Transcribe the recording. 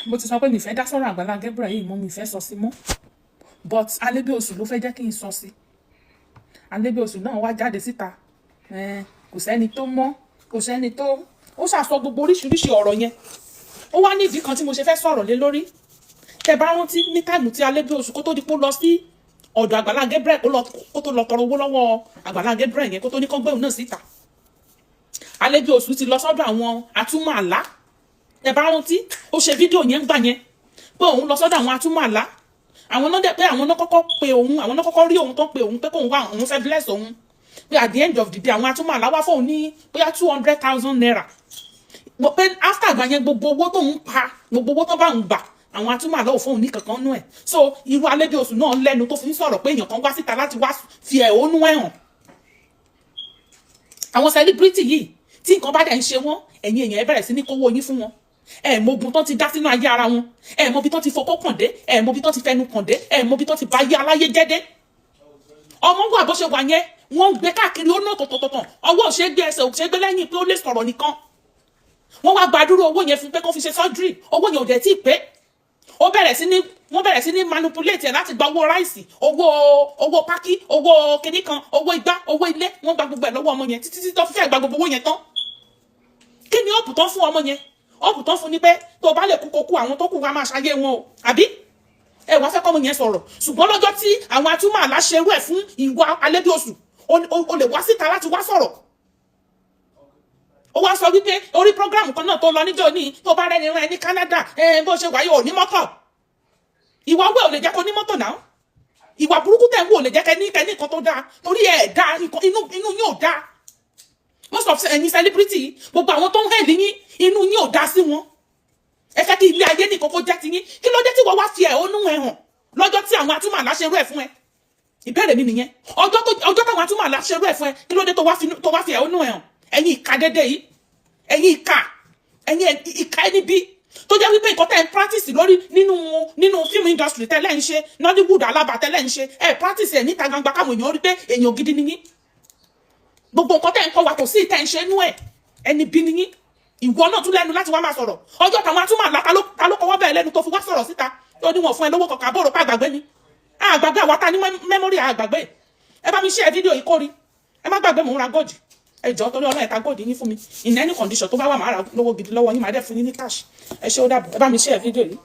Mo ti sọ pé mi fẹ́ dá sọ̀rọ̀ Àgbàlá Gabriel yìí mọ́, mi fẹ́ sọ sí mọ́, but Alébíoṣù ló fẹ́ jẹ́ kí n sọ sí. Alébíoṣù náà wá jáde síta, kò sẹ́ni tó mọ̀, kò sẹ́ni tó ó ṣàsọ gbogbo oríṣiríṣi ọ̀rọ̀ yẹn. Ó wá ní ìdí kan tí mo ṣe fẹ́ sọ̀rọ̀ lé lórí. Tẹ bá rántí ní time tí Alébíoṣù, kó tó di pé ó lọ sí ọ̀dọ̀ Àgbàlá Gabriel, kó tó lọ tọrọ owó lọ́wọ́ Àgbàlá Gabriel yẹn, kó tó ní kó gbéhùn náà síta, Alébíoṣù ti lọ sọ́dọ̀ àwọn atúmọ̀ àlá. Tẹ bá rántí, ó ṣe fídíò yẹn gbà yẹn pé òun lọ sọ́dọ̀ àwọn atúmọ̀ àlá. Àwọn náà dẹ̀ pé àwọn náà kọ́kọ́ pe òun, àwọn náà kọ́kọ́ rí òun tó pe òun pé kóun wá, òun fẹ́ bless òun, pé at the end of the day, àwọn atúmọ̀ àlá wá fóun ní bóyá ₦200,000, pé after àgbà yẹn, gbogbo owó tóun pa, gbogbo owó tó bá ń gbà, àwọn atúmọ̀ àlá ò fóun ní kankan nú ẹ̀. So irú Alébíoṣù náà lẹ́nu tó fi ń sọ̀rọ̀ pé èèyàn kan wá síta láti wá fi ẹ̀hónú ẹ̀ hàn. Àwọn celebrity yìí, tí nǹkan bá dẹ̀ ń ṣe wọ́n, ẹ̀yin èèyàn, ẹ bẹ̀rẹ̀ sí ní kówó yín fún wọn. Ẹ mọ ogun tó ti dá sínú ayé ara wọn, ẹ mọ ibi tó ti fokó kàn dé, ẹ mọ ibi tó ti fẹnu kàn dé, ẹ mọ ibi tó ti ba ayé aláyé jẹ́ dé. Ọmọ wà bó ṣe wà yẹn, wọ́n ń gbé káàkiri, ó ná tọ̀tọ̀tọ̀tọ̀, ọwọ́ ò ṣe gbé, ẹsẹ̀ ò ṣe gbé, lẹ́yìn pé ó lè sọ̀rọ̀ nìkan. Wọ́n wá gbàdúrà owó yẹn fún pé kó fi ṣe surgery. Owó yẹn ò dẹ̀ tí ì pé, ó bẹ̀rẹ̀ sí ní wọ́n bẹ̀rẹ̀ sí ní manipulate ẹ̀ láti gba owó rice, owó pákí, owó kinní kan, owó igbá, owó ilé. Wọ́n gba gbogbo ẹ̀ lọ́wọ́ ọmọ yẹn títí tí tó fẹ́ gba gbogbo owó yẹn tán. Kí ni hope tán fún ọmọ yẹn? Hope tán fún ni pé tó bá lè kú, kó kú, àwọn tó kù wá máa ṣayé wọn o. Àbí ẹ wá fẹ́ kọ́mọ yẹn sọ̀rọ̀? Ṣùgbọ́n lọ́jọ́ tí àwọn atúmọ̀ àlá ṣerú ẹ̀ fún ìwà Alébíoṣù, o lè wá síta láti wá sọ̀rọ̀. Ó wá sọ wípé orí program kan náà tó lọ níjọ́ ní tó bá rẹ́ni rán ẹ ní Canada, ẹ bó ṣe wáyé ò ní mọ́tò. Ìwà owó ò lè jẹ́ kó ní mọ́tò náà. Ìwà burúkú tẹ̀ ń wò lè jẹ́ kẹ́ ní nǹkan tó dáa, torí ẹ̀ dáa, inú yín ò dáa. Most of ẹ̀yin celebrity, gbogbo àwọn tó ń hẹ̀lì yín, inú yín ò dáa sí wọn. Ẹ fẹ́ kí ilé ayé nìkan kó jẹ́ ti yín. Kí ló dé tí wọ́n wá fi ẹ̀hónú ẹ̀ hàn lọ́jọ́ tí àwọn atúmọ̀ àlá ṣerú ẹ̀ fún ẹ? Ìbéèrè mi nìyẹn. Ọjọ́ táwọn atúmọ̀ àlá ṣerú ẹ̀ fún ẹ, kí ló dé tó wá fi ẹ̀hónú ẹ̀ hàn? Ẹ̀yin ìka dédé yìí, ẹ̀yin ìka, ẹ̀yin ìka, ẹni bí tó jẹ́ wípé nǹkan tẹ́ ń practice lórí nínú film industry tẹ́lẹ̀ ń ṣe, Nollywood alábà tẹ́lẹ̀ ń ṣe, ẹ̀ practice ẹ̀ níta gbangba káwọn èèyàn rí pé èèyàn gidi ni yín. Gbogbo nǹkan tẹ́ ń kọ́ wa, kò sí ìtẹ́ ń ṣe nú ẹ̀. Ẹni bí ni yín. Ìwọ náà tún lẹ́nu láti wá máa sọ̀rọ̀. Ọjọ́ táwọn atúmọ̀ àlá, ta ló kọwọ́ bẹ́ẹ̀ lẹ́nu tó fi wá sọ̀rọ̀ síta tó ní wọ́n fún ẹ lówó kankan? Àbúrò pa àgbàgbé ni àgbàgbé, àwa ta ní memory àgbàgbé. Ẹ bá mi share fídíò yìí kórí. Ẹ má gbàgbé, mò ń ra gold. Ẹ jọ̀ọ́, torí Ọlọ́run, ẹ ta gold yín fún mi in any condition tó bá wà. Máa ra lówó gidi lọ́wọ́ yín, máa dẹ̀ fún yín ní cash. Ẹ ṣé, ó dàbọ̀. Ẹ bá mi share fídíò yìí.